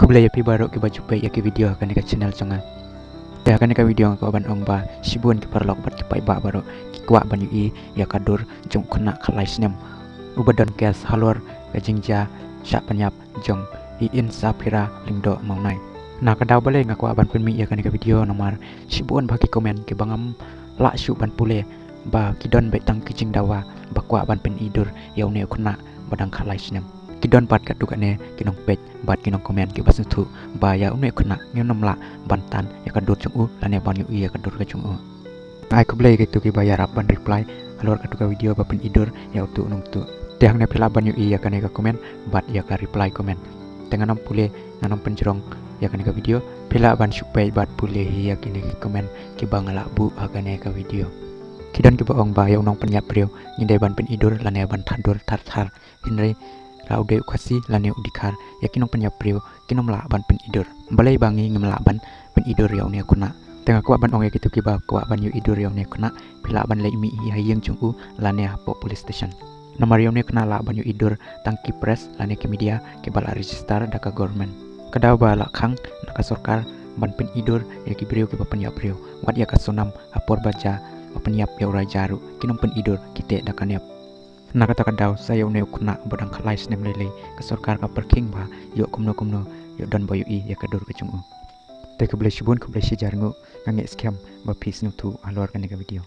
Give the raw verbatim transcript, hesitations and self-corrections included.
Khublei ïa phi baroh kiba ju peit ïa ki video ha kane ka channel jong nga. Te ha kane ka video nga kwah ban ong ba shibun ki paralok bad ki paidbah baroh ki kwah ban ïohi ïa ka dur jong u khynnah khatlai snem uba don case halor ka jingjia shah pynïap jong i Insaphira Lyngdoh Mawnai. Na ka daw balei nga kwah ban pynmih ïa kane ka video namar shibun bha ki comment kiba ngam lah shuh ban pule ba ki don beit tang ki jingdawa ba kwah ban pyni dur ïa une u khynnah ba dang khatlai snem. Ki don pat katto katne ki nongpeit bad ki nongcomment kiba sngewthuh ba ïa une u khynnah ngim lah ban tan ïa ka dur jong u lane ban ïohi ïa ka dur ka jong u. Ai khublei ïa kito kiba ïarap ban reply halor katto ka video ba pyni dur ïa uto u nongtuh. Te hangne phi lah ban ïohi ïa kane ka comment bad ïa ka reply comment. Te ngan ym pule, ngan ym pynjrong ïa kane ka video, phi lah ban shu peit bad pule hi ïa kine ki comment kiba nga lah buh ha kane ka video. Ki don kiba ong ba ïa u nongpynïap briew ngim dei ban pyni dur lane ban thadur thar thar. Hynrei la u dei u Khasi lane u Dkhar, ïa ki nongpynïap briew kin ym lah ban pyni dur. Balei ba ngi ngim lah ban pyni dur ïa une u khynnah? Te nga kwah ban ong ïa kito kiba kwah ban ïohi dur ïa une u khynnah, phi lah ban leit mih hi ha ïing jong u lane hapoh police station. Namar ïa une u khynnah lah ban ïohi dur tang ki press lane ki media kiba la register da ka government. Ka daw ba la khang na ka sorkar ban pyni dur ïa ki briew kiba pynïap briew, wat ïa ka Sonam ha por ba jia ba pynïap ïa u Raja ruh kin ym pyni dur, ki teh da ka nep. Na kata ka daw sa ïa une u khynnah ba dang khatlai snem lei lei ka sorkar ka pyrkhing ba ïoh kumno kumno ïoh don ba ïohi ïa ka dur ka jong u. Te khublei shibun, khublei shihajar nguh, nga ngeit skhem ba phi sngewthuh halor kane ka video.